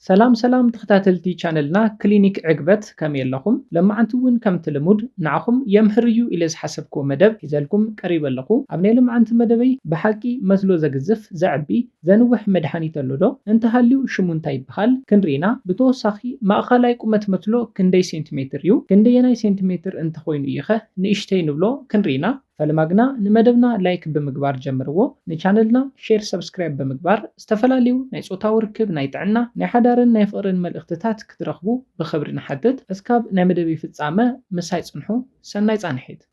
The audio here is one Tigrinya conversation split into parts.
ሰላም ሰላም ተኸታተልቲ ቻነልና ክሊኒክ ዕግበት፣ ከመይ ኣለኹም? ለማዓንቲ እውን ከምቲ ልሙድ ንዓኹም የምህር እዩ ኢለ ዝሓሰብክዎ መደብ ሒዘልኩም ቀሪበ ኣለኹ። ኣብ ናይ ለማዓንቲ መደበይ ብሓቂ መትሎ ዘግዝፍ፣ ዘዕቢ፣ ዘንውሕ መድሃኒት ኣሎ ዶ? እንተሃልዩ ሽሙ እንታይ ይበሃል? ክንርኢና። ብተወሳኺ ማእኸላይ ቁመት መትሎ ክንደይ ሴንቲሜትር እዩ? ክንደየናይ ሴንቲሜትር እንተኾይኑ እዩኸ ንእሽተይ ንብሎ? ክንርኢና። ፈለማ ግና ንመደብና ላይክ ብምግባር ጀምርዎ፣ ንቻነልና ሼር፣ ሰብስክራይብ ብምግባር ዝተፈላለዩ ናይ ጾታዊ ርክብ፣ ናይ ጥዕና፣ ናይ ሓዳርን ናይ ፍቕርን መልእኽትታት ክትረኽቡ ብኽብሪ ንሓትት። እስካብ ናይ መደበይ ፍጻመ ምሳይ ጽንሑ። ሰናይ ጻንሒት።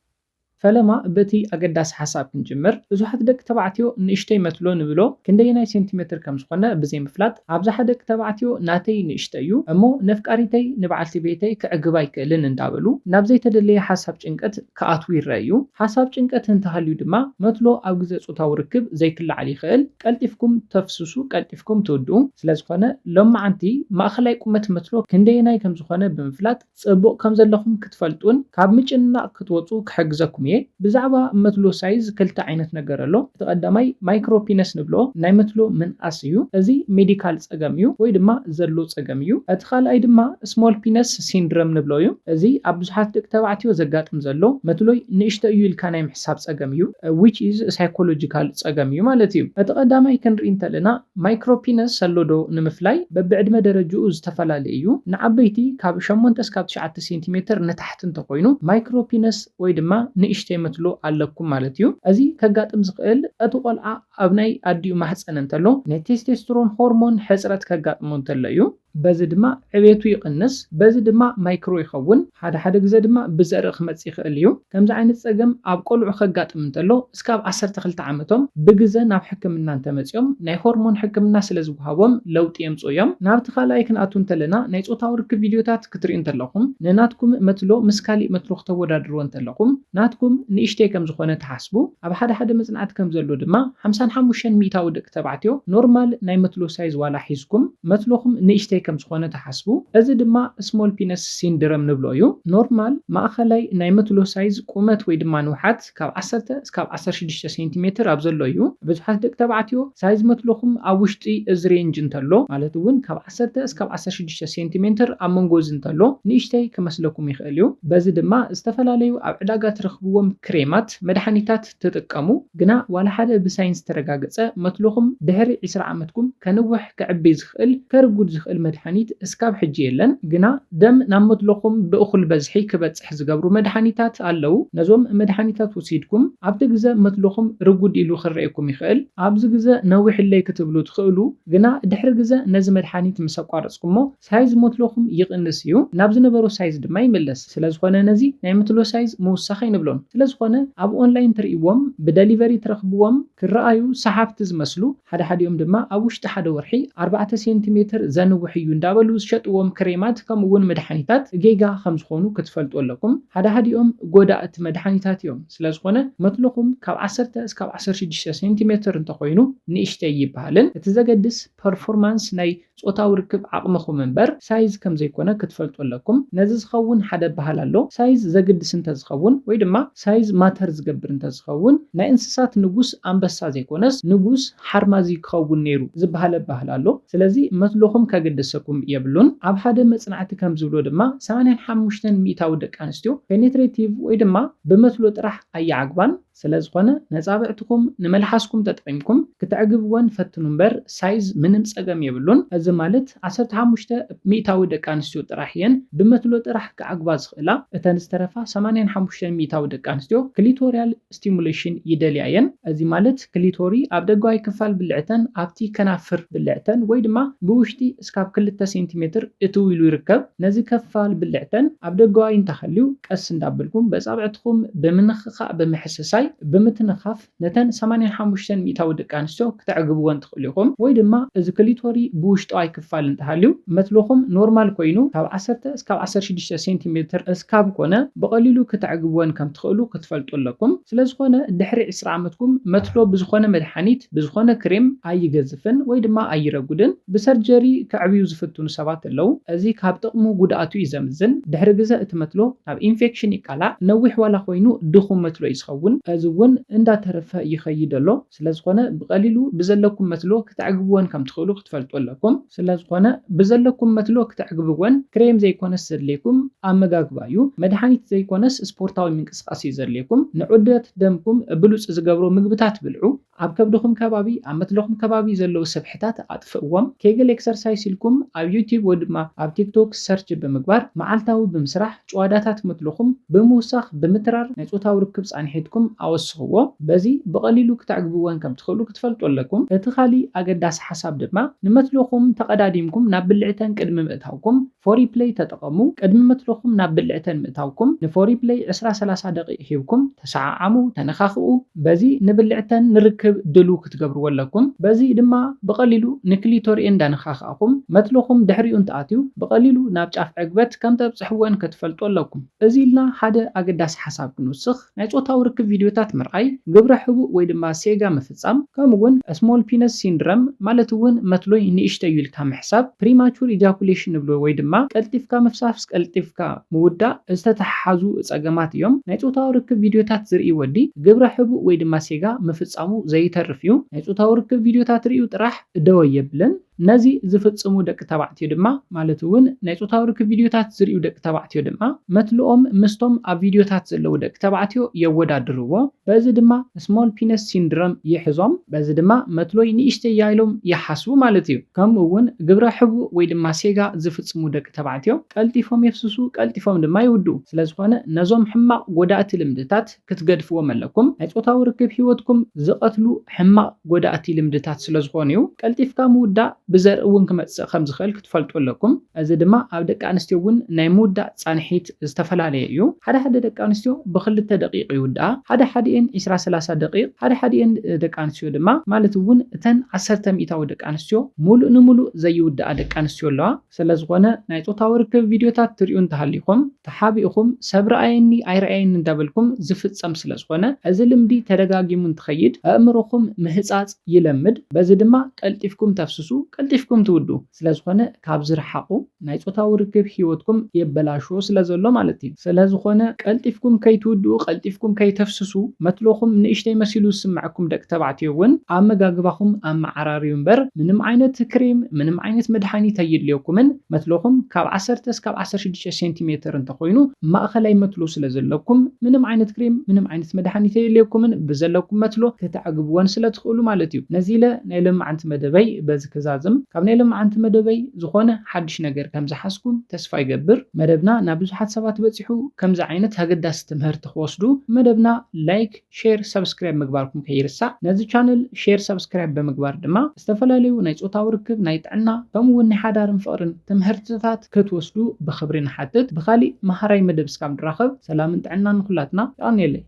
ፈለማ በቲ ኣገዳሲ ሓሳብ ክንጅምር። ብዙሓት ደቂ ተባዕትዮ ንእሽተይ መትሎ ንብሎ ክንደየናይ ሴንቲሜትር ከም ዝኾነ ብዘይ ምፍላጥ፣ ኣብዝሓ ደቂ ተባዕትዮ ናተይ ንእሽተይ እዩ እሞ ነፍቃሪተይ ንበዓልቲ ቤተይ ክዕግባ ኣይክእልን እንዳበሉ ናብ ዘይተደለየ ሓሳብ ጭንቀት ክኣትዉ ይረኣዩ። ሓሳብ ጭንቀት እንተሃልዩ ድማ መትሎ ኣብ ግዜ ጾታዊ ርክብ ዘይክለዓል ይኽእል። ቀልጢፍኩም ተፍስሱ፣ ቀልጢፍኩም ትውድኡ። ስለዝኾነ ሎማዓንቲ ማእኸላይ ቁመት መትሎ ክንደየናይ ከም ዝኾነ ብምፍላጥ ጽቡቕ ከም ዘለኹም ክትፈልጡን ካብ ምጭንናቕ ክትወጹ ክሕግዘኩም እየ። ብዛዕባ መትሎ ሳይዝ ክልተ ዓይነት ነገር ኣሎ። እቲ ቀዳማይ ማይክሮ ፒነስ ንብሎ ናይ መትሎ ምንኣስ እዩ። እዚ ሜዲካል ጸገም እዩ ወይ ድማ ዘሎ ጸገም እዩ። እቲ ካልኣይ ድማ ስሞል ፒነስ ሲንድረም ንብሎ እዩ። እዚ ኣብ ብዙሓት ደቂ ተባዕትዮ ዘጋጥም ዘሎ መትሎይ ንእሽቶ እዩ ኢልካ ናይ ምሕሳብ ጸገም እዩ፣ which is ሳይኮሎጂካል ጸገም እዩ ማለት እዩ። እቲ ቀዳማይ ክንርኢ እንተለና ማይክሮ ፒነስ ኣሎ ዶ ንምፍላይ በብዕድመ ደረጅኡ ዝተፈላለየ እዩ። ንዓበይቲ ካብ ሸሞንተ እስካብ ትሽዓተ ሴንቲሜትር ንታሕቲ እንተኾይኑ ማይክሮ ፒነስ ወይ ድማ ንእሽተይ መትሎ ኣለኩም ማለት እዩ። እዚ ከጋጥም ዝኽእል እቲ ቆልዓ ኣብ ናይ ኣዲኡ ማህፀን እንተሎ ናይ ቴስቴስትሮን ሆርሞን ሕፅረት ከጋጥሞ እንተሎ እዩ። በዚ ድማ ዕቤቱ ይቕንስ፣ በዚ ድማ ማይክሮ ይኸውን። ሓደ ሓደ ግዜ ድማ ብዘርኢ ክመጽእ ይኽእል እዩ። ከምዚ ዓይነት ጸገም ኣብ ቆልዑ ከጋጥም እንተሎ እስካብ ዓሰርተ ክልተ ዓመቶም ብግዘ ናብ ሕክምና እንተመጺኦም ናይ ሆርሞን ሕክምና ስለ ዝወሃቦም ለውጢ የምጽኡ እዮም። ናብቲ ካልኣይ ክንኣቱ እንተለና ናይ ጾታዊ ርክብ ቪድዮታት ክትርእዩ እንተለኹም ንናትኩም መትሎ ምስ ካሊእ መትሎ ክተወዳድርዎ እንተለኹም ናትኩም ንእሽተይ ከም ዝኾነ ትሓስቡ። ኣብ ሓደ ሓደ መጽናዕቲ ከም ዘሎ ድማ ሓምሳን ሓሙሽተን ሚእታዊ ደቂ ተባዕትዮ ኖርማል ናይ መትሎ ሳይዝ ዋላ ሒዝኩም መትሎኹም ንእሽተይ ከም ዝኾነ ትሓስቡ። እዚ ድማ ስሞል ፒነስ ሲንድረም ንብሎ እዩ። ኖርማል፣ ማእኸላይ ናይ መትሎ ሳይዝ ቁመት ወይ ድማ ንውሓት ካብ ዓሰርተ እስካብ ዓሰርተ ሽዱሽተ ሴንቲሜትር ኣብ ዘሎ እዩ። ብዙሓት ደቂ ተባዕትዮ ሳይዝ መትሎኹም ኣብ ውሽጢ እዚ ሬንጅ እንተሎ፣ ማለት እውን ካብ ዓሰርተ እስካብ ዓሰርተ ሽዱሽተ ሴንቲሜትር ኣብ መንጎ እዚ እንተሎ፣ ንእሽተይ ክመስለኩም ይኽእል እዩ። በዚ ድማ ዝተፈላለዩ ኣብ ዕዳጋ ትረኽብዎም ክሬማት፣ መድሓኒታት ትጥቀሙ። ግና ዋላ ሓደ ብሳይንስ ዝተረጋገጸ መትሎኹም ድሕሪ ዕስራ ዓመትኩም ከንውሕ ክዕቢ ዝኽእል፣ ከርጉድ ዝኽእል መድሓኒት እስካብ ሕጂ የለን። ግና ደም ናብ መትሎኹም ብእኹል በዝሒ ክበጽሕ ዝገብሩ መድሓኒታት ኣለዉ። ነዞም መድሓኒታት ወሲድኩም ኣብቲ ግዘ መትሎኹም ርጉድ ኢሉ ክረኣየኩም ይኽእል። ኣብዚ ግዘ ነዊሕለይ ክትብሉ ትኽእሉ፣ ግና ድሕሪ ግዘ ነዚ መድሓኒት ምስ ኣቋረጽኩሞ ሳይዝ መትሎኹም ይቕንስ እዩ፣ ናብ ዝነበሮ ሳይዝ ድማ ይምለስ። ስለዝኾነ ነዚ ናይ መትሎ ሳይዝ ምውሳኽ ኣይንብሎን። ስለዝኾነ ኣብ ኦንላይን ትርእይዎም፣ ብደሊቨሪ ትረኽብዎም፣ ክረኣዩ ሰሓብቲ ዝመስሉ፣ ሓደ ሓዲኦም ድማ ኣብ ውሽጢ ሓደ ወርሒ ኣርባዕተ ሴንቲሜትር ዘንውሕ እዩ እንዳበሉ ዝሸጥዎም ክሬማት ከምኡ እውን መድሓኒታት ጌጋ ከም ዝኾኑ ክትፈልጡ ኣለኩም። ሓደ ሓዲኦም ጎዳእቲ መድሓኒታት እዮም። ስለዝኾነ መትልኹም ካብ ዓሰርተ እስካብ ዓሰርተ ሽዱሽተ ሴንቲሜትር እንተኾይኑ ንእሽተይ ይበሃልን እቲ ዘገድስ ፐርፎርማንስ ናይ ጾታዊ ርክብ ዓቕምኹም እምበር ሳይዝ ከም ዘይኮነ ክትፈልጡ ኣለኩም። ነዚ ዝኸውን ሓደ በሃል ኣሎ። ሳይዝ ዘግድስ እንተዝኸውን ወይ ድማ ሳይዝ ማተር ዝገብር እንተዝኸውን ናይ እንስሳት ንጉስ ኣንበሳ ዘይኮነስ ንጉስ ሓርማዚ ክኸውን ነይሩ ዝበሃለ በሃል ኣሎ። ስለዚ መትልኹም ከገድሰኩም የብሉን። ኣብ ሓደ መጽናዕቲ ከም ዝብሎ ድማ ሰማንያን ሓሙሽተን ሚእታዊ ደቂ ኣንስትዮ ፔኔትሬቲቭ ወይ ድማ ብመትሎ ጥራሕ ኣየዓግባን። ስለዝኾነ ነጻብዕትኹም ንመልሓስኩም ተጠቒምኩም ክተዕግብወን ፈትኑ እምበር ሳይዝ ምንም ጸገም የብሉን። እዚ ማለት ዓሰርተ ሓሙሽተ ሚእታዊ ደቂ ኣንስትዮ ጥራሕ እየን ብመትሎ ጥራሕ ክዓግባ ዝኽእላ። እተን ዝተረፋ ሰማንያን ሓሙሽተን ሚእታዊ ደቂ ኣንስትዮ ክሊቶሪያል ስቲሙሌሽን ይደልያ እየን። እዚ ማለት ክሊቶሪ ኣብ ደጋዊ ክፋል ብልዕተን ኣብቲ ከናፍር ብልዕተን ወይ ድማ ብውሽጢ እስካብ ክልተ ሴንቲሜትር እትው ኢሉ ይርከብ። ነዚ ክፋል ብልዕተን ኣብ ደጋዊ እንተሃልዩ ቀስ እንዳበልኩም በጻብዕትኹም ብምንኽኻእ ብምሕስሳይ ብምትንኻፍ ነተን ሰማንያን ሓሙሽተን ሚእታዊ ደቂ ኣንስትዮ ክተዕግብወን ትኽእሉ ኢኹም። ወይ ድማ እዚ ክሊቶሪ ብውሽጣዊ ክፋል እንተሃልዩ መትሎኹም ኖርማል ኮይኑ ካብ ዓሰርተ እስካብ ዓሰርተ ሽዱሽተ ሴንቲሜትር እስካብ ኮነ ብቐሊሉ ክተዕግብወን ከም ትኽእሉ ክትፈልጡ ኣለኩም። ስለዝኾነ ድሕሪ ዕስራ ዓመትኩም መትሎ ብዝኾነ መድሓኒት ብዝኾነ ክሬም ኣይገዝፍን ወይ ድማ ኣይረጉድን። ብሰርጀሪ ከዕብዩ ዝፍትኑ ሰባት ኣለዉ። እዚ ካብ ጥቕሙ ጉድኣቱ እዩ ዘምዝን። ድሕሪ ግዘ እቲ መትሎ ናብ ኢንፌክሽን ይቃላዕ። ነዊሕ ዋላ ኮይኑ ድኹም መትሎ እዩ ዝኸውን። እዚ እውን እንዳተረፈ ይኸይድ ኣሎ። ስለዝኾነ ብቐሊሉ ብዘለኩም መትሎ ክተዕግብወን ከም ትኽእሉ ክትፈልጡ ኣለኩም። ስለዝኾነ ብዘለኩም መትሎ ክተዕግብወን ክሬም ዘይኮነስ ዘድልየኩም ኣመጋግባ እዩ። መድሓኒት ዘይኮነስ ስፖርታዊ ምንቅስቃስ እዩ ዘድልየኩም። ንዑደት ደምኩም ብሉፅ ዝገብሮ ምግብታት ብልዑ። ኣብ ከብድኹም ከባቢ፣ ኣብ መትልኹም ከባቢ ዘለዉ ስብሕታት ኣጥፍእዎም። ኬግል ኤክሰርሳይስ ኢልኩም ኣብ ዩቲዩብ ወይ ድማ ኣብ ቲክቶክ ሰርች ብምግባር መዓልታዊ ብምስራሕ ጭዋዳታት መትልኹም ብምውሳኽ ብምትራር ናይ ጾታዊ ርክብ ጻንሒትኩም ኣወስኽዎ። በዚ ብቐሊሉ ክተዕግብወን ከም ትኽእሉ ክትፈልጡ ኣለኩም። እቲ ካሊእ ኣገዳሲ ሓሳብ ድማ ንመትልኹም ተቐዳዲምኩም ናብ ብልዕተን ቅድሚ ምእታውኩም ፎሪፕለይ ተጠቐሙ። ቅድሚ መትልኹም ናብ ብልዕተን ምእታውኩም ንፎሪፕለይ ዕስራ ሰላሳ ደቂቕ ሂብኩም ተሰዓዓሙ፣ ተነኻኽኡ። በዚ ንብልዕተን ንርክብ ድሉ ክትገብርዎ ኣለኩም። በዚ ድማ ብቐሊሉ ንክሊቶሪኤን እንዳነኻኻእኩም መትልኹም ድሕሪኡ እንትኣትዩ ብቐሊሉ ናብ ጫፍ ዕግበት ከም ተብጽሕወን ክትፈልጡ ኣለኩም። እዚ ኢልና ሓደ ኣገዳሲ ሓሳብ ክንውስኽ ናይ ጾታዊ ርክብ ቪድዮታት ምርኣይ፣ ግብረ ሕቡእ ወይ ድማ ሴጋ ምፍጻም፣ ከምኡ እውን ስሞል ፒነስ ሲንድረም ማለት እውን መትሎይ ንእሽተይ እዩ ኢልካ ምሕሳብ፣ ፕሪማቹር ኢጃኩሌሽን ንብሎ ወይ ድማ ቀልጢፍካ ምፍሳስ ቀልጢፍካ ምውዳእ ዝተተሓሓዙ ጸገማት እዮም። ናይ ጾታዊ ርክብ ቪድዮታት ዝርኢ ወዲ ግብረ ሕቡእ ወይ ድማ ሴጋ ምፍጻሙ ዘይተርፍ እዩ። ናይ ጾታዊ ርክብ ቪድዮታት ርእዩ ጥራሕ ደው የብልን። ነዚ ዝፍጽሙ ደቂ ተባዕትዮ ድማ ማለት እውን ናይ ጾታዊ ርክብ ቪድዮታት ዝርእዩ ደቂ ተባዕትዮ ድማ መትልኦም ምስቶም ኣብ ቪድዮታት ዘለዉ ደቂ ተባዕትዮ የወዳድርዎ። በዚ ድማ ስሞል ፒነስ ሲንድረም ይሕዞም። በዚ ድማ መትሎይ ንእሽተይ እያ ኢሎም ይሓስቡ ማለት እዩ። ከምኡ እውን ግብረ ሕቡእ ወይ ድማ ሴጋ ዝፍጽሙ ደቂ ተባዕትዮ ቀልጢፎም የፍስሱ፣ ቀልጢፎም ድማ ይውድኡ። ስለዝኾነ ነዞም ሕማቕ ጎዳእቲ ልምድታት ክትገድፍዎም ኣለኩም። ናይ ጾታዊ ርክብ ህይወትኩም ዝቐትሉ ሕማቕ ጎዳእቲ ልምድታት ስለዝኾኑ እዩ። ቀልጢፍካ ምውዳእ ብዘርኢ እውን ክመጽእ ከም ዝኽእል ክትፈልጡ ኣለኩም። እዚ ድማ ኣብ ደቂ ኣንስትዮ እውን ናይ ምውዳእ ጻንሒት ዝተፈላለየ እዩ። ሓደ ሓደ ደቂ ኣንስትዮ ብክልተ ደቂቕ ይውድኣ፣ ሓደ ሓዲኤን ዕስራ ሰላሳ ደቂቕ፣ ሓደ ሓዲኤን ደቂ ኣንስትዮ ድማ ማለት እውን እተን ዓሰርተ ሚእታዊ ደቂ ኣንስትዮ ሙሉእ ንሙሉእ ዘይውድኣ ደቂ ኣንስትዮ ኣለዋ። ስለዝኾነ ናይ ጾታዊ ርክብ ቪድዮታት ትርእዩ እንተሃሊኹም ተሓቢእኹም ሰብ ረኣየኒ ኣይረኣየኒ እንዳበልኩም ዝፍጸም ስለዝኾነ እዚ ልምዲ ተደጋጊሙ እንትኸይድ ኣእምሮኹም ምህጻጽ ይለምድ። በዚ ድማ ቀልጢፍኩም ተፍስሱ፣ ቀልጢፍኩም ትውድኡ። ስለዝኾነ ካብዚ ርሓቑ። ናይ ጾታዊ ርክብ ህይወትኩም የበላሽዎ ስለዘሎ ማለት እዩ። ስለዝኾነ ቀልጢፍኩም ከይትውድኡ፣ ቀልጢፍኩም ከይተፍስሱ፣ መትሎኹም ንእሽተይ መሲሉ ዝስምዐኩም ደቂ ተባዕትዮ እውን ኣመጋግባኹም ኣመዓራርዩ እምበር ምንም ዓይነት ክሬም፣ ምንም ዓይነት መድሓኒት ኣየድልየኩምን። መትሎኹም ካብ ዓሰርተ እስካብ ዓሰርተ ሽዱሽተ ሴንቲሜትር እንተኾይኑ ማእኸላይ መትሎ ስለ ዘለኩም ምንም ዓይነት ክሬም፣ ምንም ዓይነት መድሓኒት ኣየድልየኩምን። ብዘለኩም መትሎ ከተዕግብወን ስለ ትኽእሉ ማለት እዩ። ነዚ ኢለ ናይ ሎማዓንቲ መደበይ በዚ ክዛዝም። ካብ ናይ ሎማዓንቲ መደበይ ዝኾነ ሓድሽ ነገር ከም ዝሓዝኩም ተስፋ ይገብር። መደብና ናብ ብዙሓት ሰባት በጺሑ ከምዚ ዓይነት ኣገዳሲ ትምህርቲ ክወስዱ መደብና ላይክ፣ ሼር፣ ሰብስክራይብ ምግባርኩም ከይርሳዕ። ነዚ ቻነል ሼር፣ ሰብስክራይብ ብምግባር ድማ ዝተፈላለዩ ናይ ጾታዊ ርክብ፣ ናይ ጥዕና፣ ከምኡ እውን ናይ ሓዳርን ፍቕርን ትምህርትታት ክትወስዱ ብኽብሪ ንሓትት። ብኻሊእ መሃራይ መደብ እስካብ ንራኸብ ሰላምን ጥዕናን ንኹላትና። የቐንየለይ።